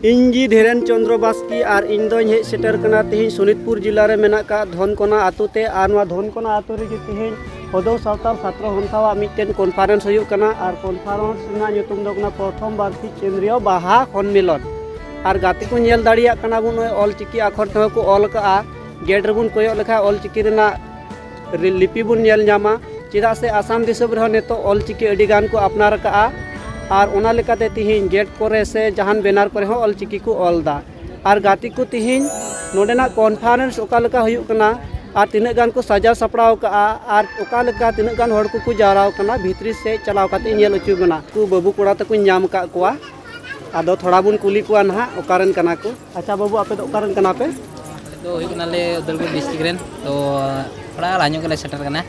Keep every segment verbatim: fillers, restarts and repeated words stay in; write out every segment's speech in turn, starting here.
ᱤᱧ ᱜᱮ ᱫᱷᱤᱨᱮᱱ ᱪᱚᱸᱫᱽᱨᱚ ᱵᱟᱥᱠᱮ ᱟᱨ ᱤᱧ ᱫᱚᱧ ᱦᱮᱡ ᱥᱮᱴᱮᱨ ᱠᱟᱱᱟ ᱛᱮᱦᱮᱧ ᱥᱳᱱᱤᱛᱯᱩᱨ ᱡᱮᱞᱟ ᱨᱮ ᱢᱮᱱᱟᱜ ᱟᱠᱟᱫ ᱫᱷᱚᱱᱠᱚᱱᱟ ᱟᱛᱳ ᱛᱮ᱾ ᱟᱨ ᱱᱚᱣᱟ ᱫᱷᱚᱱᱠᱚᱱᱟ ᱟᱛᱳ ᱨᱮᱜᱮ ᱛᱮᱦᱮᱧ ᱦᱚᱫᱚ ᱥᱟᱱᱛᱟᱲ ᱥᱟᱛᱨᱚ ᱦᱚᱱᱛᱟᱣᱟᱜ ᱢᱤᱫᱴᱮᱱ ᱠᱚᱱᱯᱷᱟᱨᱮᱱᱥ ᱦᱩᱭᱩᱜ ᱠᱟᱱᱟ᱾ ᱟᱨ ᱠᱚᱱᱯᱷᱟᱨᱮᱱᱥ ᱨᱮᱱᱟᱜ ᱧᱩᱛᱩᱢ ᱫᱚ ᱠᱟᱱᱟ ᱯᱨᱚᱛᱷᱚᱢ ᱵᱟᱨᱥᱤᱠ ᱠᱮᱱᱫᱨᱤᱭᱚ ᱵᱟᱦᱟ ᱥᱚᱱᱢᱮᱞᱚᱱ᱾ ᱟᱨ ᱜᱟᱛᱮ ᱠᱚ ᱧᱮᱞ ᱫᱟᱲᱮᱭᱟᱜ ᱠᱟᱱᱟ ᱵᱚᱱ, ᱱᱚᱜᱼᱚᱭ ᱚᱞ ᱪᱤᱠᱤ ᱟᱠᱷᱚᱨ ᱛᱮᱦᱚᱸ ᱠᱚ ᱚᱞ ᱠᱟᱜᱼᱟ᱾ ᱜᱮᱴ ᱨᱮᱵᱚᱱ ᱠᱚᱭᱚᱜ ᱞᱮᱠᱷᱟᱱ ᱚᱞ ᱪᱤᱠᱤ ᱨᱮᱱᱟᱜ ᱞᱤᱯᱤ ᱵᱚᱱ ᱧᱮᱞ ᱧᱟᱢᱟ᱾ ᱪᱮᱫᱟᱜ ᱥᱮ ᱟᱥᱟᱢ ᱫᱤᱥᱚᱢ ᱨᱮᱦᱚᱸ ᱱᱤᱛᱚᱜ ᱚᱞ ᱪᱤᱠᱤ ᱟᱹᱰᱤ ᱜᱟᱱ ᱠᱚ ᱟᱯᱱᱟᱨ ᱟᱠᱟᱫᱼᱟ᱾ ᱟᱨ ᱚᱱᱟ ᱞᱮᱠᱟᱛᱮ ᱛᱮᱦᱮᱧ ᱜᱮᱴ ᱠᱚᱨᱮ ᱥᱮ ᱡᱟᱦᱟᱱ ᱵᱮᱱᱟᱨ ᱠᱚᱨᱮ ᱦᱚᱸ ᱚᱞ ᱪᱤᱠᱤ ᱠᱚ ᱚᱞ ᱮᱫᱟ᱾ ᱟᱨ ᱜᱟᱛᱮ ᱠᱚ, ᱛᱮᱦᱮᱧ ᱱᱚᱰᱮᱱᱟᱜ ᱠᱚᱱᱯᱷᱟᱨᱮᱱᱥ ᱚᱠᱟ ᱞᱮᱠᱟ ᱦᱩᱭᱩᱜ ᱠᱟᱱᱟ ᱟᱨ ᱛᱤᱱᱟᱹᱜ ᱜᱟᱱ ᱠᱚ ᱥᱟᱡᱟᱣ ᱥᱟᱯᱲᱟᱣ ᱟᱠᱟᱫᱼᱟ ᱟᱨ ᱚᱠᱟ ᱞᱮᱠᱟ ᱛᱤᱱᱟᱹᱜ ᱜᱟᱱ ᱦᱚᱲ ᱠᱚᱠᱚ ᱡᱟᱣᱨᱟ ᱟᱠᱟᱱᱟ, ᱵᱷᱤᱛᱨᱤ ᱥᱮᱫ ᱪᱟᱞᱟᱣ ᱠᱟᱛᱮ ᱧᱮᱞ ᱦᱚᱪᱚ ᱵᱚᱱᱟ᱾ ᱩᱱᱠᱩ ᱵᱟᱹᱵᱩ ᱠᱚᱲᱟ ᱛᱟᱠᱚᱧ ᱧᱟᱢ ᱟᱠᱟᱫ ᱠᱚᱣᱟ᱾ ᱟᱫᱚ ᱛᱷᱚᱲᱟ ᱵᱚᱱ ᱠᱩᱞᱤ ᱠᱚᱣᱟ ᱱᱟᱦᱟᱜ, ᱚᱠᱟ ᱨᱮᱱ ᱠᱟᱱᱟ ᱠᱚ? ᱟᱪᱪᱷᱟ ᱵᱟᱹᱵᱩ, ᱟᱯᱮ ᱫᱚ ᱚᱠᱟ ᱨᱮᱱ ᱠᱟᱱᱟ ᱯᱮ? ᱟᱞᱮ ᱫᱚ ᱦᱩᱭᱩᱜ ᱠᱟᱱᱟᱞᱮ ᱩᱫᱟᱞᱜᱩᱲᱤ ᱰᱤᱥᱴᱨᱤᱠᱴ ᱨᱮᱱ᱾ ᱛᱚ ᱛᱷᱚᱲᱟ ᱞᱟᱦᱟ ᱧᱚᱜ ᱜᱮᱞᱮ ᱥᱮᱴᱮᱨ ᱠᱟᱱᱟ᱾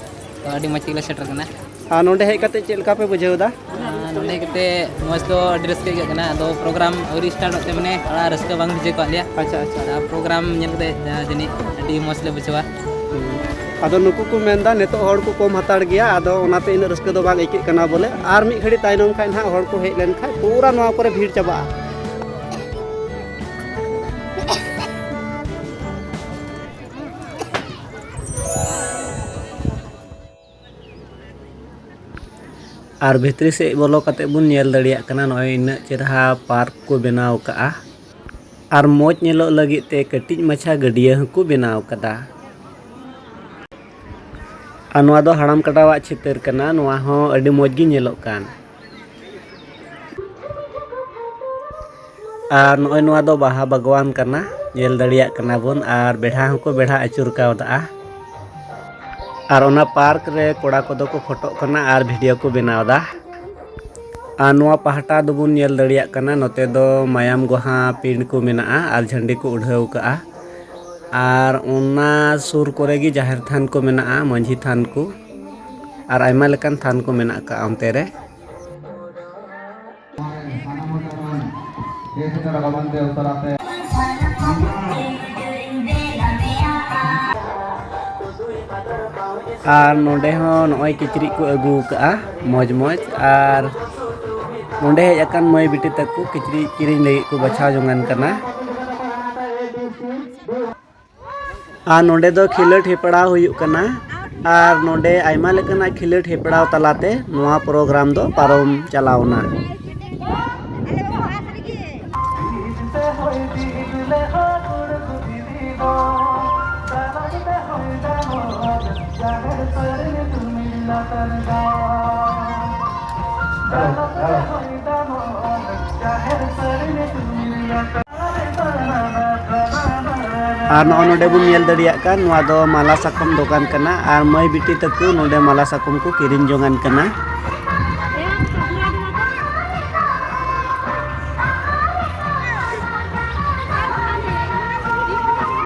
ᱛᱚ ᱟᱹᱰᱤ ᱢᱚᱡᱽ ᱛᱮᱜᱮᱞᱮ ᱥᱮᱴᱮᱨ ᱠᱟᱱᱟ᱾ ᱟᱨ ᱱᱚᱰᱮ ᱦᱮᱡ ᱠᱟᱛᱮ ᱪᱮᱫ ᱞᱮᱠᱟ ᱯᱮ ᱵᱩᱡᱷᱟᱹᱣ ᱮᱫᱟ? ᱟᱨ ᱱᱚᱰᱮ ᱦᱮᱡ ᱠᱟᱛᱮ ᱢᱚᱡᱽ ᱫᱚ ᱟᱹᱰᱤ ᱨᱟᱹᱥᱠᱟᱹ ᱟᱹᱭᱠᱟᱹᱜ ᱠᱟᱱᱟ᱾ ᱟᱫᱚ ᱯᱨᱳᱜᱨᱟᱢ ᱟᱹᱣᱨᱤ ᱥᱴᱟᱨᱴᱚᱜ ᱛᱮ ᱢᱟᱱᱮ ᱛᱷᱚᱲᱟ ᱨᱟᱹᱥᱠᱟᱹ ᱵᱟᱝ ᱵᱩᱡᱷᱟᱹᱣ ᱠᱟᱜ ᱞᱮᱭᱟ᱾ ᱟᱪᱪᱷᱟ, ᱟᱪᱪᱷᱟ᱾ ᱟᱨ ᱯᱨᱳᱜᱨᱟᱢ ᱧᱮᱞ ᱠᱟᱛᱮ ᱡᱟᱹᱱᱤᱡ ᱟᱹᱰᱤ ᱢᱚᱡᱽ ᱞᱮ ᱵᱩᱡᱷᱟᱹᱣᱟ᱾ ᱟᱫᱚ ᱱᱩᱠᱩ ᱠᱚ ᱢᱮᱱᱫᱟ ᱱᱤᱛᱚᱜ ᱦᱚᱲ ᱠᱚ ᱠᱚᱢ ᱦᱟᱛᱟᱲ ᱜᱮᱭᱟ, ᱟᱫᱚ ᱚᱱᱟᱛᱮ ᱤᱱᱟᱹᱜ ᱨᱟᱹᱥᱠᱟᱹ ᱫᱚ ᱵᱟᱝ ᱟᱹᱭᱠᱟᱹᱜ ᱠᱟᱱᱟ ᱵᱚᱞᱮ᱾ ᱟᱨ ᱢᱤᱫ ᱜᱷᱟᱹᱲᱤ ᱛᱟᱭᱱᱚᱢ ᱠᱷᱟᱱ ᱱᱟᱦᱟᱜ ᱦᱚᱲ ᱠᱚ ᱦᱮᱡ ᱞᱮᱱᱠᱷᱟᱱ ᱯᱩᱨᱟ ᱱᱚᱣᱟ ᱠᱚᱨᱮ ᱵᱷᱤᱲ ᱪᱟᱵᱟᱜᱼᱟ᱾ ᱟᱨ ᱵᱷᱤᱛᱨᱤ ᱥᱮᱫ ᱵᱚᱞᱚ ᱠᱟᱛᱮ ᱵᱚᱱ ᱧᱮᱞ ᱫᱟᱲᱮᱭᱟᱜ ᱠᱟᱱᱟ, ᱱᱚᱜᱼᱚᱭ ᱤᱱᱟᱹᱜ ᱪᱮᱨᱦᱟ ᱯᱟᱨᱠ ᱠᱚ ᱵᱮᱱᱟᱣ ᱠᱟᱜᱼᱟ᱾ ᱟᱨ ᱢᱚᱡᱽ ᱧᱮᱞᱚᱜ ᱞᱟᱹᱜᱤᱫ ᱛᱮ ᱠᱟᱹᱴᱤᱡ ᱢᱟᱪᱷᱟ ᱜᱟᱹᱰᱭᱟᱹ ᱦᱚᱸᱠᱚ ᱵᱮᱱᱟᱣ ᱠᱟᱫᱟ᱾ ᱟᱨ ᱱᱚᱣᱟ ᱫᱚ ᱦᱟᱲᱟᱢ ᱠᱟᱰᱟᱣᱟᱜ ᱪᱤᱛᱟᱹᱨ ᱠᱟᱱᱟ᱾ ᱱᱚᱣᱟ ᱦᱚᱸ ᱟᱹᱰᱤ ᱢᱚᱡᱽ ᱜᱮ ᱧᱮᱞᱚᱜ ᱠᱟᱱ᱾ ᱟᱨ ᱱᱚᱜᱼᱚᱭ ᱱᱚᱣᱟ ᱫᱚ ᱵᱟᱦᱟ ᱵᱟᱜᱽᱣᱟᱱ ᱠᱟᱱᱟ, ᱧᱮᱞ ᱫᱟᱲᱮᱭᱟᱜ ᱠᱟᱱᱟ ᱵᱚᱱ᱾ ᱟᱨ ᱵᱮᱲᱦᱟ ᱦᱚᱸᱠᱚ ᱵᱮᱲᱦᱟ ᱟᱹᱪᱩᱨ ᱠᱟᱣᱫᱟ᱾ ᱟᱨ ᱚᱱᱟ ᱯᱟᱨᱠ ᱨᱮ ᱠᱚᱲᱟ ᱠᱚᱫᱚ ᱠᱚ ᱯᱷᱳᱴᱳᱜ ᱠᱟᱱᱟ ᱟᱨ ᱵᱷᱤᱰᱤᱭᱳ ᱠᱚ ᱵᱮᱱᱟᱣ ᱮᱫᱟ᱾ ᱟᱨ ᱱᱚᱣᱟ ᱯᱟᱦᱴᱟ ᱫᱚᱵᱚᱱ ᱧᱮᱞ ᱫᱟᱲᱮᱭᱟᱜ ᱠᱟᱱᱟ, ᱱᱚᱛᱮ ᱫᱚ ᱢᱟᱭᱟᱢ ᱜᱚᱦᱟ ᱯᱤᱸᱰ ᱠᱚ ᱢᱮᱱᱟᱜᱼᱟ ᱟᱨ ᱡᱷᱟᱹᱱᱰᱤ ᱠᱚ ᱩᱰᱷᱟᱹᱣ ᱠᱟᱜᱼᱟ᱾ ᱟᱨ ᱚᱱᱟ ᱥᱩᱨ ᱠᱚᱨᱮ ᱜᱮ ᱡᱟᱦᱮᱨ ᱛᱷᱟᱱ ᱠᱚ ᱢᱮᱱᱟᱜᱼᱟ, ᱢᱟᱹᱡᱷᱤ ᱛᱷᱟᱱ ᱠᱚ, ᱟᱨ ᱟᱭᱢᱟ ᱞᱮᱠᱟᱱ ᱛᱷᱟᱱ ᱠᱚ ᱢᱮᱱᱟᱜ ᱟᱠᱟᱫᱼᱟ ᱚᱱᱛᱮ ᱨᱮ᱾ ᱟᱨ ᱱᱚᱰᱮ ᱦᱚᱸ ᱱᱚᱜᱼᱚᱭ ᱠᱤᱪᱨᱤᱡ ᱠᱚ ᱟᱹᱜᱩ ᱟᱠᱟᱫᱼᱟ, ᱢᱚᱡᱽ ᱢᱚᱡᱽ᱾ ᱟᱨ ᱱᱚᱰᱮ ᱦᱮᱡ ᱟᱠᱟᱱ ᱢᱟᱹᱭ ᱵᱤᱴᱤ ᱛᱟᱠᱚ ᱠᱤᱪᱨᱤᱡ ᱠᱤᱨᱤᱧ ᱞᱟᱹᱜᱤᱫ ᱠᱚ ᱵᱟᱪᱷᱟᱣ ᱡᱚᱝᱟᱱ ᱠᱟᱱᱟ᱾ ᱟᱨ ᱱᱚᱰᱮ ᱫᱚ ᱠᱷᱮᱞᱳᱰ ᱦᱮᱯᱨᱟᱣ ᱦᱩᱭᱩᱜ ᱠᱟᱱᱟ᱾ ᱟᱨ ᱱᱚᱰᱮ ᱟᱭᱢᱟ ᱞᱮᱠᱟᱱᱟᱜ ᱠᱷᱮᱞᱳᱰ ᱦᱮᱯᱨᱟᱣ ᱛᱟᱞᱟᱛᱮ ᱱᱚᱣᱟ ᱯᱨᱳᱜᱨᱟᱢ ᱫᱚ ᱯᱟᱨᱚᱢ ᱪᱟᱞᱟᱣ ᱮᱱᱟ᱾ ᱟᱨ ᱱᱚᱜᱼᱚ ᱱᱚᱰᱮ ᱵᱚᱱ ᱧᱮᱞ ᱫᱟᱲᱮᱭᱟᱜ ᱠᱟᱱ, ᱱᱚᱣᱟ ᱫᱚ ᱢᱟᱞᱟ ᱥᱟᱠᱚᱢ ᱫᱚᱠᱟᱱ ᱠᱟᱱᱟ᱾ ᱟᱨ ᱢᱟᱹᱭ ᱵᱤᱴᱤ ᱛᱟᱠᱚ ᱱᱚᱰᱮ ᱢᱟᱞᱟ ᱥᱟᱠᱚᱢ ᱠᱚ ᱠᱤᱨᱤᱧ ᱡᱚᱝᱟᱱ ᱠᱟᱱᱟ᱾